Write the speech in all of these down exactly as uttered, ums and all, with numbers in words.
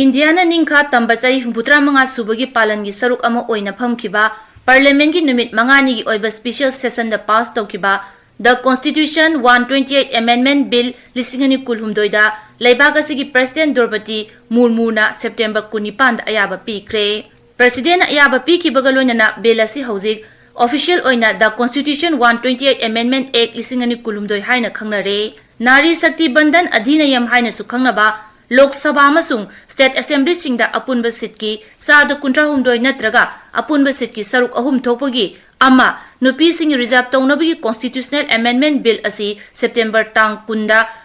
ꯏꯟꯗꯤꯌꯥꯅ ꯅꯤꯡꯈꯥ ꯇꯝꯕ ꯆꯍꯤ ꯍꯨꯝꯐꯨꯇꯔꯥ ꯃꯉꯥ ꯁꯨꯕꯒꯤ ꯄꯥꯂꯟꯒꯤ ꯁꯔꯨꯛ ꯑꯃ ꯑꯣꯏꯅ ꯐꯝꯈꯤꯕ ꯄꯥꯔꯂꯤꯌꯥꯃꯦꯟꯠꯀꯤ ꯅꯨꯃꯤꯠ ꯃꯉꯥꯅꯤꯒꯤ ꯑꯣꯏꯕ ꯁ꯭ꯄꯤꯁꯦꯜ ꯁꯦꯁꯟꯗ ꯄꯥꯁ ꯇꯧꯈꯤꯕ The Constitution one twenty-eight Amendment Bill ꯂꯤꯁꯤꯡ ꯑꯅꯤ ꯀꯨꯟꯍꯨꯝꯗꯣꯏꯗ ꯂꯩꯕꯥꯛ ꯑꯁꯤꯒꯤ ꯄ꯭ꯔꯁꯤꯗꯦꯟꯠ ꯗ꯭ꯔꯧꯄꯗꯤ ꯃꯨꯔꯃꯨꯅ ꯁꯦꯞꯇꯦꯝꯕꯔ ꯀꯨꯟꯅꯤꯄꯥꯟꯗ ꯑꯌꯥꯕ ꯄꯤꯈ꯭ꯔꯦ꯫ ꯄ꯭ꯔꯁꯤꯗꯦꯟꯠꯅ ꯑꯌꯥꯕ ꯄꯤꯈꯤꯕꯒ ꯂꯣꯏꯅꯅ ꯕꯤꯜ ꯑꯁꯤ ꯍꯧꯖꯤꯛ ꯑꯣꯐꯤꯁꯤꯌꯦꯜ ꯑꯣꯏꯅ The Constitution one twenty-eight Amendment Act ꯂꯤꯁꯤꯡ ꯑꯅꯤ ꯀꯨꯟꯍꯨꯝꯗꯣꯏ ꯍꯥꯏꯅ ꯈꯪꯅꯔꯦ꯫ ꯅꯥꯔꯤ ꯁꯛꯇꯤ ꯕꯟꯗꯟ ꯑꯙꯤꯅꯌꯝ ꯍꯥꯏꯅꯁꯨ ꯈꯪꯅꯕ ꯂꯣꯛ ꯁꯚꯥ ꯑꯃꯁꯨꯡ ꯁ꯭ꯇꯦꯠ ꯑꯦꯁꯦꯝꯕ꯭ꯂꯤꯁꯤꯡꯗ ꯑꯄꯨꯟꯕ ꯁꯤꯠꯀꯤ ꯆꯥꯗ ꯀꯨꯟꯊ꯭ꯔꯥꯍꯨꯝꯗꯣꯏ ꯅꯠꯇ꯭ꯔꯒ ꯑꯄꯨꯟꯕ ꯁꯤꯠꯀꯤ ꯁꯔꯨꯛ ꯑꯍꯨꯝ ꯊꯣꯛꯄꯒꯤ ꯑꯃ ꯅꯨꯄꯤꯁꯤꯡꯒꯤ ꯔꯤꯖꯥꯔꯚ ꯇꯧꯅꯕꯒꯤ ꯀꯣꯟꯁꯇꯤꯇ꯭ꯌꯨꯁꯅꯦꯜ ꯑꯦꯃꯦꯟꯗꯃꯦꯟꯠ ꯕꯤꯜ ꯑꯁꯤ ꯁꯦꯞꯇꯦꯝꯕꯔ ꯇꯥꯡ ꯀꯨꯟꯗ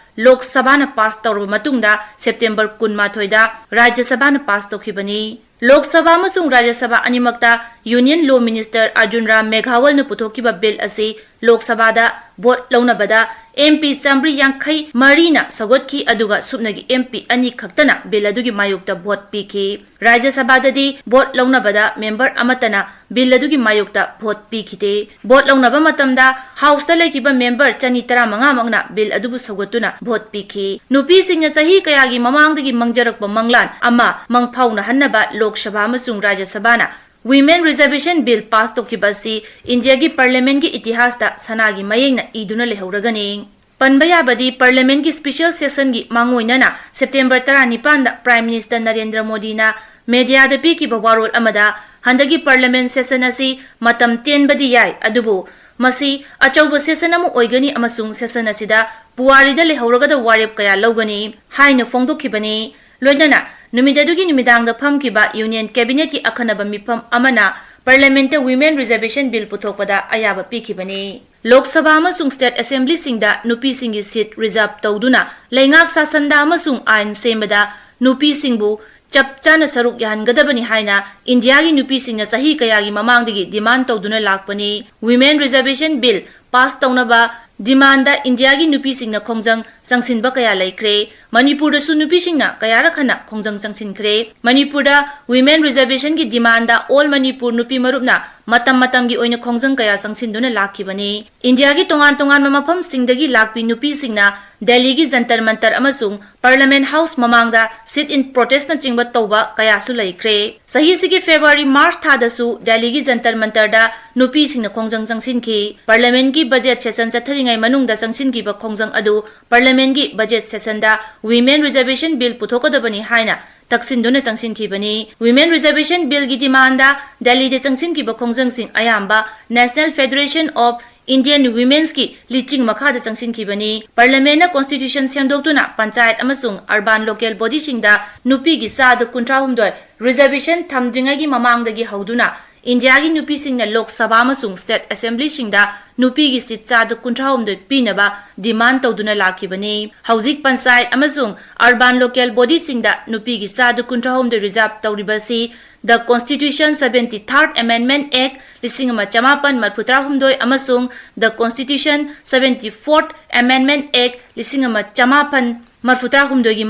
ꯂꯣꯛ ꯁꯚꯥꯅ ꯄꯥꯁ ꯇꯧꯔꯕ ꯃꯇꯨꯡꯗ ꯁꯦꯞꯇꯦꯝꯕꯔ ꯀꯨꯟꯃꯥꯊꯣꯏꯗ ꯔꯥꯖ꯭ꯌ ꯁꯚꯥꯅ ꯄꯥꯁ ꯇꯧꯈꯤꯕꯅꯤ꯫ ꯂꯣꯛ ꯁꯚꯥ ꯑꯃꯁꯨꯡ ꯔꯥꯖ꯭ꯌ ꯁꯚꯥ ꯑꯅꯤꯃꯛꯇ ꯌꯨꯅꯤꯌꯟ ꯂꯣ ꯃꯤꯅꯤꯁꯇꯔ ꯑꯔꯖꯨꯟ ꯔꯥꯝ ꯃꯦꯘꯋꯥꯜꯅ ꯄꯨꯊꯣꯛꯈꯤꯕ ꯕꯤꯜ ꯑꯁꯤ ꯂꯣꯛ ꯁꯚꯥꯗ ꯚꯣꯠ ꯂꯧꯅꯕꯗ ꯑꯦꯝ ꯄꯤ ꯆꯥꯃꯔꯤ ꯌꯥꯡꯈꯩ ꯃꯔꯤꯅ ꯁꯧꯒꯠꯈꯤ, ꯑꯗꯨꯒ ꯁꯨꯞꯅꯒꯤ ꯑꯦꯝ ꯄꯤ ꯑꯅꯤ ꯈꯛꯇꯅ ꯕꯤꯜ ꯑꯗꯨꯒꯤ ꯃꯥꯌꯣꯛꯇ ꯚꯣꯠ ꯄꯤꯈꯤ꯫ ꯔꯥꯖ꯭ꯌ ꯁꯚꯥꯗꯗꯤ ꯚꯣꯠ ꯂꯧꯅꯕꯗ ꯃꯦꯝꯕꯔ ꯑꯃꯠꯇꯅ ꯕꯤꯜ ꯑꯗꯨꯒꯤ ꯃꯥꯌꯣꯛꯇ ꯚꯣꯠ ꯄꯤꯈꯤꯗꯦ꯫ ꯚꯣꯠ ꯂꯧꯅꯕ ꯃꯇꯝꯗ ꯍꯥꯎꯁꯇ ꯂꯩꯈꯤꯕ ꯃꯦꯝꯕꯔ ꯆꯅꯤ ꯇꯔꯥꯃꯉꯥꯃꯛꯅ ꯕꯤꯜ ꯑꯗꯨꯕꯨ ꯁꯧꯒꯠꯇꯨꯅ ꯚꯣꯠ ꯄꯤꯈꯤ꯫ ꯅꯨꯄꯤꯁꯤꯡꯅ ꯆꯍꯤ ꯀꯌꯥꯒꯤ ꯃꯃꯥꯡꯗꯒꯤ ꯃꯪꯖꯔꯛꯄ ꯃꯪꯂꯥꯟ ꯑꯃ ꯃꯪꯐꯥꯎꯅꯍꯟꯅꯕ ꯂꯣꯛ ꯁꯚꯥ ꯑꯃꯁꯨꯡ ꯔꯥꯖ꯭ꯌ ꯁꯚꯥꯅ Women Reservation Bill ꯄꯥꯁ ꯇꯧꯈꯤꯕ ꯑꯁꯤ ꯏꯟꯗꯤꯌꯥꯒꯤ ꯄꯥꯔꯂꯤꯌꯥꯃꯦꯟꯠꯀꯤ ꯏꯇꯤꯍꯥꯁꯇ ꯁꯅꯥꯒꯤ ꯃꯌꯦꯛꯅ ꯏꯗꯨꯅ ꯂꯩꯍꯧꯔꯒꯅꯤ꯫ ꯄꯟꯕ ꯌꯥꯕꯗꯤ, ꯄꯥꯔꯂꯤꯌꯥꯃꯦꯟꯠꯀꯤ ꯁ꯭ꯄꯤꯁꯦꯜ ꯁꯦꯁꯟꯒꯤ ꯃꯥꯡꯑꯣꯏꯅꯅ ꯁꯦꯞꯇꯦꯝꯕꯔ ꯇꯔꯥꯅꯤꯄꯥꯟꯗ ꯄ꯭ꯔꯥꯏꯝ ꯃꯤꯅꯤꯁꯇꯔ ꯅꯔꯦꯟꯗ꯭ꯔ ꯃꯣꯗꯤꯅ ꯃꯦꯗꯤꯌꯥꯗ ꯄꯤꯈꯤꯕ ꯋꯥꯔꯣꯜ ꯑꯃꯗ, ꯍꯟꯗꯛꯀꯤ ꯄꯥꯔꯂꯤꯌꯥꯃꯦꯟꯠ ꯁꯦꯁꯟ ꯑꯁꯤ ꯃꯇꯝ ꯇꯦꯟꯕꯗꯤ ꯌꯥꯏ, ꯑꯗꯨꯕꯨ ꯃꯁꯤ ꯑꯆꯧꯕ ꯁꯦꯁꯟ ꯑꯃ ꯑꯣꯏꯒꯅꯤ ꯑꯃꯁꯨꯡ ꯁꯦꯁꯟ ꯑꯁꯤꯗ ꯄꯨꯋꯥꯔꯤꯗ ꯂꯩꯍꯧꯔꯒꯗꯕ ꯋꯥꯔꯦꯞ ꯀꯌꯥ ꯂꯧꯒꯅꯤ ꯍꯥꯏꯅ ꯐꯣꯡꯗꯣꯛꯈꯤꯕꯅꯤ꯫ ꯂꯣꯏꯅꯅ ꯅꯨꯃꯤꯠ ꯑꯗꯨꯒꯤ ꯅꯨꯃꯤꯗꯥꯡꯗ ꯐꯝꯈꯤꯕ ꯌꯨꯅꯤꯌꯟ ꯀꯦꯕꯤꯅꯦꯠꯀꯤ ꯑꯈꯟꯅꯕ ꯃꯤꯐꯝ ꯑꯃꯅ ꯄꯥꯔꯂꯤꯌꯥꯃꯦꯟꯠꯇ Women Reservation Bill ꯄꯨꯊꯣꯛꯄꯗ ꯑꯌꯥꯕ ꯄꯤꯈꯤꯕꯅꯤ꯫ ꯂꯣꯛ ꯁꯚꯥ ꯑꯃꯁꯨꯡ ꯁ꯭ꯇꯦꯠ ꯑꯦꯁꯦꯝꯕ꯭ꯂꯤꯁꯤꯡꯗ ꯅꯨꯄꯤꯁꯤꯡꯒꯤ ꯁꯤꯠ ꯔꯤꯖꯥꯔꯚ ꯇꯧꯗꯨꯅ ꯂꯩꯉꯥꯛ ꯁꯥꯁꯟꯗ ꯑꯃꯁꯨꯡ ꯑꯥꯏꯟ ꯁꯦꯝꯕꯗ ꯅꯨꯄꯤꯁꯤꯡꯕꯨ ꯆꯞ ꯆꯥꯅ ꯁꯔꯨꯛ ꯌꯥꯍꯟꯒꯗꯕꯅꯤ ꯍꯥꯏꯅ ꯏꯟꯗꯤꯌꯥꯒꯤ ꯅꯨꯄꯤꯁꯤꯡꯅ ꯆꯍꯤ ꯀꯌꯥꯒꯤ ꯃꯃꯥꯡꯗꯒꯤ ꯗꯤꯃꯥꯟ ꯇꯧꯗꯨꯅ ꯂꯥꯛꯄꯅꯤ꯫ Women Reservation Bill ꯄꯥꯁ ꯇꯧꯅꯕ ꯗꯤꯃꯥꯟꯗ ꯏꯟꯗꯤꯌꯥꯒꯤ ꯅꯨꯄꯤꯁꯤꯡꯅ ꯈꯣꯡꯖꯪ ꯆꯪꯁꯤꯟꯕ ꯀꯌꯥ ꯂꯩꯈ꯭ꯔꯦ꯫ ꯃꯅꯤꯄꯨꯔꯗꯁꯨ ꯅꯨꯄꯤꯁꯤꯡꯅ ꯀꯌꯥꯔꯛ ꯍꯟꯅ ꯈꯣꯡꯖꯪ ꯆꯪꯁꯤꯟꯈ꯭ꯔꯦ꯫ ꯃꯅꯤꯄꯨꯔꯗ Women Reservationꯒꯤ demandꯗ All Manipur ꯅꯨꯄꯤ ꯃꯔꯨꯞꯅ ꯃꯇꯝ ꯃꯇꯝꯒꯤ ꯑꯣꯏꯅ ꯈꯣꯡꯖꯪ ꯀꯌꯥ ꯆꯪꯁꯤꯟꯗꯨꯅ ꯂꯥꯛꯈꯤꯕꯅꯤ꯫ ꯏꯟꯗꯤꯌꯥꯒꯤ ꯇꯣꯉꯥꯟ ꯇꯣꯉꯥꯟꯕ ꯃꯐꯝꯁꯤꯡꯗꯒꯤ ꯂꯥꯛꯄꯤ ꯅꯨꯄꯤꯁꯤꯡꯅ ꯗꯦꯜꯂꯤꯒꯤ ꯖꯟꯇꯔ ꯃꯟꯇꯔ ꯑꯃꯁꯨꯡ Parliament House ꯃꯃꯥꯡꯗ sit in protestꯅꯆꯤꯡꯕ ꯇꯧꯕ ꯀꯌꯥꯁꯨ ꯂꯩꯈ꯭ꯔꯦ꯫ ꯆꯍꯤꯁꯤꯒꯤ February March ꯊꯥꯗꯁꯨ ꯗꯦꯜꯂꯤꯒꯤ ꯖꯟꯇꯔ ꯃꯟꯇꯔꯗ ꯅꯨꯄꯤꯁꯤꯡꯅ ꯈꯣꯡꯖꯪ ꯆꯪꯁꯤꯟꯈꯤ꯫ Parliamentꯀꯤ budget session ꯆꯠꯊꯔꯤꯉꯩ ꯃꯅꯨꯡꯗ ꯆꯪꯁꯤꯟꯈꯤꯕ ꯈꯣꯡꯖꯪ ꯑꯗꯨ Parliamentꯀꯤ budget sessionꯗ Women Reservation Bill ꯄꯨꯊꯣꯛꯀꯗꯕꯅꯤ ꯍꯥꯏꯅ ꯇꯛꯁꯤꯟꯗꯨꯅ ꯆꯪꯁꯤꯟꯈꯤꯕꯅꯤ꯫ Women Reservation Billꯒꯤ demandꯗ ꯗꯦꯜꯂꯤꯗ ꯆꯪꯁꯤꯟꯈꯤꯕ ꯈꯣꯡꯖꯪꯁꯤꯡ ꯑꯌꯥꯝꯕ National Federation of Indian Women'sꯀꯤ ꯂꯤꯆꯤꯡ ꯃꯈꯥꯗ ꯆꯪꯁꯤꯟꯈꯤꯕꯅꯤ꯫ Parliamentꯅ constitution ꯁꯦꯝꯗꯣꯛꯇꯨꯅ ꯄꯟꯆꯥꯌꯠ ꯑꯃꯁꯨꯡ urban local bodyꯁꯤꯡꯗ ꯅꯨꯄꯤꯒꯤ ꯆꯥꯗ ꯀꯨꯟꯊ꯭ꯔꯥꯍꯨꯝꯗꯣꯏ reservation ꯊꯝꯗ꯭ꯔꯤꯉꯩꯒꯤ ꯃꯃꯥꯡꯗꯒꯤ ꯍꯧꯗꯨꯅ ꯏꯟꯗꯤꯌꯥꯒꯤ ꯅꯨꯄꯤꯁꯤꯡꯅ ꯂꯣꯛ ꯁꯚꯥ ꯑꯃꯁꯨꯡ state assemblyꯁꯤꯡꯗ ꯅꯨꯄꯤꯒꯤ seat ꯆꯥꯗ ꯀꯨꯟꯊ꯭ꯔꯥꯍꯨꯝꯗꯣꯏ ꯄꯤꯅꯕ demand ꯇꯧꯗꯨꯅ ꯂꯥꯛꯈꯤꯕꯅꯤ꯫ ꯍꯧꯖꯤꯛ ꯄꯟꯆꯥꯌꯠ ꯑꯃꯁꯨꯡ urban local bodyꯁꯤꯡꯗ ꯅꯨꯄꯤꯒꯤ ꯆꯥꯗ ꯀꯨꯟꯊ꯭ꯔꯥꯍꯨꯝꯗꯣꯏ reserve ꯇꯧꯔꯤꯕꯁꯤ The Constitution seventy third Amendment Act ꯂꯤꯁꯤꯡ ꯑꯃ ꯆꯃꯥꯄꯟ ꯃꯔꯐꯨꯇꯔꯥꯍꯨꯝꯗꯣꯏ ꯑꯃꯁꯨꯡ The Constitution seventy fourth Amendment Act ꯂꯤꯁꯤꯡ ꯑꯃ ꯆꯃꯥꯄꯟ ꯃꯔꯐꯨꯇꯔꯥꯍꯨꯝꯗꯣꯏꯒꯤ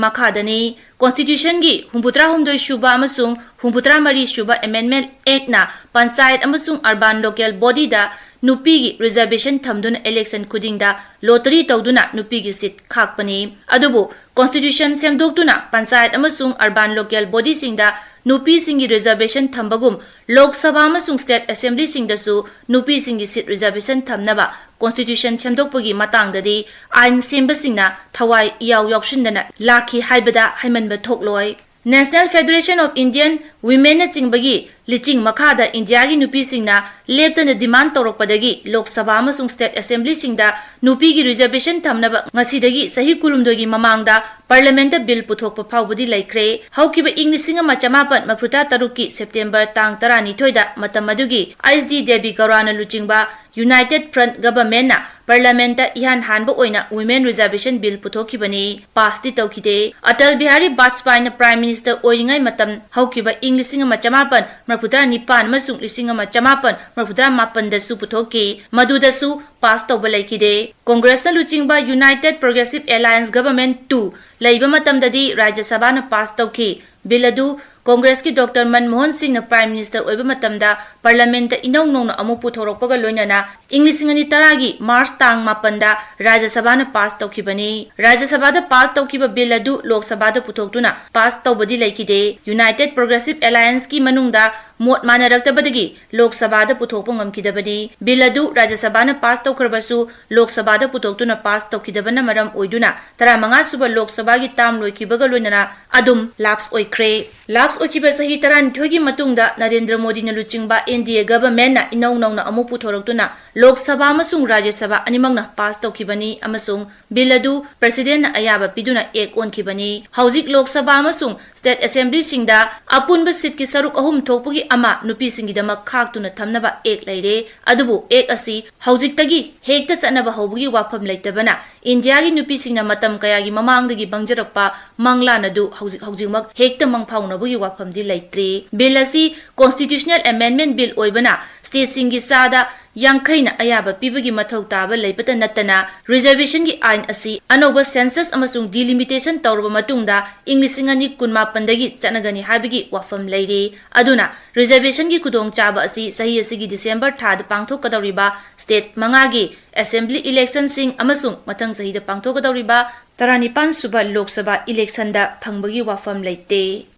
ꯃꯈꯥꯗꯅꯤ꯫ Constitutionꯒꯤ ꯍꯨꯝꯐꯨꯇꯔꯥꯍꯨꯝꯗꯣꯏ ꯁꯨꯕ ꯑꯃꯁꯨꯡ ꯍꯨꯝꯐꯨꯇꯔꯥꯃꯔꯤ ꯁꯨꯕ Amendment Actꯅ ꯄꯟꯆꯥꯌꯠ ꯑꯃꯁꯨꯡ urban local bodyꯗ ꯅꯨꯄꯤꯒꯤ reservation ꯊꯝꯗꯨꯅ election ꯈꯨꯗꯤꯡꯗ lottery ꯇꯧꯗꯨꯅ ꯅꯨꯄꯤꯒꯤ seat ꯈꯥꯛꯄꯅꯤ꯫ ꯑꯗꯨꯕꯨ Constitution ꯁꯦꯝꯗꯣꯛꯇꯨꯅ ꯄꯟꯆꯥꯌꯠ ꯑꯃꯁꯨꯡ urban local bodyꯁꯤꯡꯗ ꯅꯨꯄꯤꯁꯤꯡꯒꯤ reservation ꯊꯝꯕꯒꯨꯝ ꯂꯣꯛ ꯁꯚꯥ ꯑꯃꯁꯨꯡ state assemblyꯁꯤꯡꯗꯁꯨ ꯅꯨꯄꯤꯁꯤꯡꯒꯤ seat reservation ꯊꯝꯅꯕ Constitution ꯁꯦꯝꯗꯣꯛꯄꯒꯤ ꯃꯇꯥꯡꯗꯗꯤ ꯑꯥꯏꯟ ꯁꯦꯝꯕꯁꯤꯡꯅ ꯊꯋꯥꯏ ꯏꯌꯥꯎ ꯌꯥꯎꯁꯤꯟꯗꯅ ꯂꯥꯛꯈꯤ ꯍꯥꯏꯕꯗ ꯍꯥꯏꯃꯟꯕ ꯊꯣꯛꯂꯣꯏ꯫ National Federation of Indian Women'ꯅꯆꯤꯡꯕꯒꯤ ꯂꯤꯆꯤꯡ ꯃꯈꯥꯗ ꯏꯟꯗꯤꯌꯥꯒꯤ ꯅꯨꯄꯤꯁꯤꯡꯅ ꯂꯦꯞꯇꯅ demand ꯇꯧꯔꯛꯄꯗꯒꯤ ꯂꯣꯛ ꯁꯚꯥ ꯑꯃꯁꯨꯡ state assemblyꯁꯤꯡꯗ ꯅꯨꯄꯤꯒꯤ reservation ꯊꯝꯅꯕ ꯉꯁꯤꯗꯒꯤ ꯆꯍꯤ ꯀꯨꯟꯍꯨꯝꯗꯣꯏꯒꯤ ꯃꯃꯥꯡꯗ Parliamentꯇ bill ꯄꯨꯊꯣꯛꯄ ꯐꯥꯎꯕꯗꯤ ꯂꯩꯈ꯭ꯔꯦ꯫ ꯍꯧꯈꯤꯕ ꯏꯪ ꯂꯤꯁꯤꯡ ꯑꯃ ꯆꯃꯥꯄꯟ ꯃꯔꯐꯨꯇꯔꯥ ꯇꯔꯨꯛꯀꯤ September ꯇꯥꯡ ꯇꯔꯥꯅꯤꯊꯣꯏꯗ ꯃꯇꯝ ꯑꯗꯨꯒꯤ ꯑꯩꯆ ꯗꯤ ꯗꯦꯕꯤ ꯒꯧꯔꯥꯅ ꯂꯨꯆꯤꯡꯕ United Front Governmentꯅ ꯄꯥꯔꯂꯤꯌꯥꯃꯦꯟꯠꯇ ꯏꯍꯥꯟ ꯍꯥꯟꯕ ꯑꯣꯏꯅ Women Reservation Bill ꯄꯨꯊꯣꯛꯈꯤꯕꯅꯤ꯫ ꯄꯥꯁꯇꯤ ꯇꯧꯈꯤꯗꯦ꯫ Atal Bihari ꯕꯥꯖꯄꯥꯏꯅ Prime Minister ꯑꯣꯏꯔꯤꯉꯩ ꯃꯇꯝ ꯍꯧꯈꯤꯕ ꯏꯪ ꯂꯤꯁꯤꯡ ꯑꯃ ꯆꯃꯥꯄꯟ ꯃꯔꯤꯐꯨꯇꯔꯥ ꯅꯤꯄꯥꯟ ꯑꯃꯁꯨꯡ ꯂꯤꯁꯤꯡ ꯑꯃ ꯆꯃꯥꯄꯟ ꯃꯔꯤꯐꯨꯇꯔꯥ ꯃꯥꯄꯟꯗꯁꯨ ꯄꯨꯊꯣꯛꯈꯤ꯫ ꯃꯗꯨꯗꯁꯨ ꯄꯥꯁ ꯇꯧꯕ ꯂꯩꯈꯤꯗꯦ꯫ ꯀꯣꯡꯒ꯭ꯔꯦꯁꯅ ꯂꯨꯆꯤꯡꯕ United Progressive Alliance Government two ꯂꯩꯕ ꯃꯇꯝꯗꯗꯤ ꯔꯥꯖ꯭ꯌ ꯁꯚꯥꯅ ꯄꯥꯁ ꯇꯧꯈꯤ꯫ ꯕꯤꯜ ꯑꯗꯨ ꯀꯣꯡꯒ꯭ꯔꯦꯁꯀꯤ ꯗꯣꯛꯇꯔ ꯃꯟꯃꯣꯍꯟ ꯁꯤꯡꯅ Prime Minister ꯑꯣꯏꯕ ꯃꯇꯝꯗ ꯄꯥꯔꯂꯤꯌꯥꯃꯦꯟꯠꯇ ꯏꯅꯧ ꯅꯧꯅ ꯑꯃꯨꯛ ꯄꯨꯊꯣꯔꯛꯄꯒ ꯂꯣꯏꯅꯅ ꯏꯪ ꯂꯤꯁꯤꯡ ꯑꯅꯤ ꯇꯔꯥꯒꯤ ꯃꯥꯔꯆ ꯇꯥꯡ ꯃꯥꯄꯟꯗ ꯔꯥꯖ꯭ꯌ ꯁꯚꯥꯅ ꯄꯥꯁ ꯇꯧꯈꯤꯕꯅꯤ꯫ ꯔꯥꯖ꯭ꯌ ꯁꯚꯥꯗ ꯄꯥꯁ ꯇꯧꯈꯤꯕ ꯕꯤꯜ ꯑꯗꯨ ꯂꯣꯛ ꯁꯚꯥꯗ ꯄꯨꯊꯣꯛꯇꯨꯅ ꯄꯥꯁ ꯇꯧꯕꯗꯤ ꯂꯩꯈꯤꯗꯦ꯫ United Progressive Allianceꯀꯤ ꯃꯅꯨꯡꯗ ꯃꯣꯠ ꯃꯥꯟꯅꯔꯛꯇꯕꯗꯒꯤ ꯂꯣꯛ ꯁꯚꯥꯗ ꯄꯨꯊꯣꯛꯄ ꯉꯝꯈꯤꯗꯕꯅꯤ꯫ ꯕꯤꯜ ꯑꯗꯨ ꯔꯥꯖ꯭ꯌ ꯁꯚꯥꯅ ꯄꯥꯁ ꯇꯧꯈ꯭ꯔꯕꯁꯨ ꯂꯣꯛ ꯁꯚꯥꯗ ꯄꯨꯊꯣꯛꯇꯨꯅ ꯄꯥꯁ ꯇꯧꯈꯤꯗꯕꯅ ꯃꯔꯝ ꯑꯣꯏꯗꯨꯅ ꯇꯔꯥꯃꯉꯥ ꯁꯨꯕ ꯂꯣꯛ ꯁꯚꯥꯒꯤ ꯇꯥꯔꯝ ꯂꯣꯏꯈꯤꯕꯒ ꯂꯣꯏꯅꯅ ꯑꯗꯨꯝ ꯂꯥꯞꯁ ꯑꯣꯏꯈ꯭ꯔꯦ꯫ ꯂꯥꯞꯁ ꯑꯣꯏꯈꯤꯕ ꯆꯍꯤ ꯇꯔꯥꯅꯤꯊꯣꯏꯒꯤ ꯃꯇꯨꯡꯗ ꯅꯔꯦꯟꯗ꯭ꯔ ꯃꯣꯗꯤꯅ ꯂꯨꯆꯤꯡꯕ N D A governmentꯅ ꯏꯅꯧ ꯅꯧꯅ ꯑꯃꯨꯛ ꯄꯨꯊꯣꯔꯛꯇꯨꯅ ꯂꯣꯛ ꯁꯚꯥ ꯑꯃꯁꯨꯡ ꯔꯥꯖ꯭ꯌ ꯁꯚꯥ ꯑꯅꯤꯃꯛꯅ ꯄꯥꯁ ꯇꯧꯈꯤꯕꯅꯤ ꯑꯃꯁꯨꯡ ꯕꯤꯜ ꯑꯗꯨ Presidentꯅ ꯑꯌꯥꯕ ꯄꯤꯗꯨꯅ ꯑꯦꯛ ꯑꯣꯟꯈꯤꯕꯅꯤ꯫ ꯍꯧꯖꯤꯛ ꯂꯣꯛ ꯁꯚꯥ ꯑꯃꯁꯨꯡ state assemblyꯁꯤꯡꯗ ꯑꯄꯨꯟꯕ seatꯀꯤ ꯁꯔꯨꯛ ꯑꯍꯨꯝ ꯊꯣꯛꯄꯒꯤ ꯑꯃ ꯅꯨꯄꯤꯁꯤꯡꯒꯤꯗꯃꯛ ꯈꯥꯛꯇꯨꯅ ꯊꯝꯅꯕ ꯑꯦꯛ ꯂꯩꯔꯦ꯫ ꯑꯗꯨꯕꯨ ꯑꯦꯛ ꯑꯁꯤ ꯍꯧꯖꯤꯛꯇꯒꯤ ꯍꯦꯛꯇ ꯆꯠꯅꯕ ꯍꯧꯕꯒꯤ ꯋꯥꯐꯝ ꯂꯩꯇꯕꯅ ꯏꯟꯗꯤꯌꯥꯒꯤ ꯅꯨꯄꯤꯁꯤꯡꯅ ꯃꯇꯝ ꯀꯌꯥꯒꯤ ꯃꯃꯥꯡꯗꯒꯤ ꯃꯥꯡꯖꯔꯛꯄ ꯃꯪꯂꯥꯟ ꯑꯗꯨ ꯍꯧꯖꯤꯛ ꯍꯧꯖꯤꯛꯃꯛ ꯍꯦꯛꯇ ꯃꯪꯐꯥꯎꯅꯕꯒꯤ ꯋꯥꯐꯝꯗꯤ ꯂꯩꯇ꯭ꯔꯦ꯫ ꯕꯤꯜ ꯑꯁꯤ constitutional amendment bill ꯑꯣꯏꯕꯅ stateꯁꯤꯡꯒꯤ ꯆꯥꯗ ꯌꯥꯡꯈꯩꯅ ꯑꯌꯥꯕ ꯄꯤꯕꯒꯤ ꯃꯊꯧ ꯇꯥꯕ ꯂꯩꯕꯇ ꯅꯠꯇꯅ reservationꯒꯤ ꯑꯥꯏꯟ ꯑꯁꯤ ꯑꯅꯧꯕ census ꯑꯃꯁꯨꯡ delimitation ꯇꯧꯔꯕ ꯃꯇꯨꯡꯗ ꯏꯪ ꯂꯤꯁꯤꯡ ꯑꯅꯤ ꯀꯨꯟꯃꯥꯄꯟꯗꯒꯤ ꯆꯠꯅꯒꯅꯤ ꯍꯥꯏꯕꯒꯤ ꯋꯥꯐꯝ ꯂꯩꯔꯤ꯫ ꯑꯗꯨꯅ reservationꯒꯤ ꯈꯨꯗꯣꯡꯆꯥꯕ ꯑꯁꯤ ꯆꯍꯤ ꯑꯁꯤꯒꯤ December ꯊꯥꯗ ꯄꯥꯡꯊꯣꯛꯀꯗꯧꯔꯤꯕ state ꯃꯉꯥꯒꯤ assembly electionꯁꯤꯡ ꯑꯃꯁꯨꯡ ꯃꯊꯪ ꯆꯍꯤꯗ ꯄꯥꯡꯊꯣꯛꯀꯗꯧꯔꯤꯕ ꯇꯔꯥꯅꯤꯄꯥꯟ ꯁꯨꯕ ꯂꯣꯛ ꯁꯚꯥ electionꯗ ꯐꯪꯕꯒꯤ ꯋꯥꯐꯝ ꯂꯩꯇꯦ꯫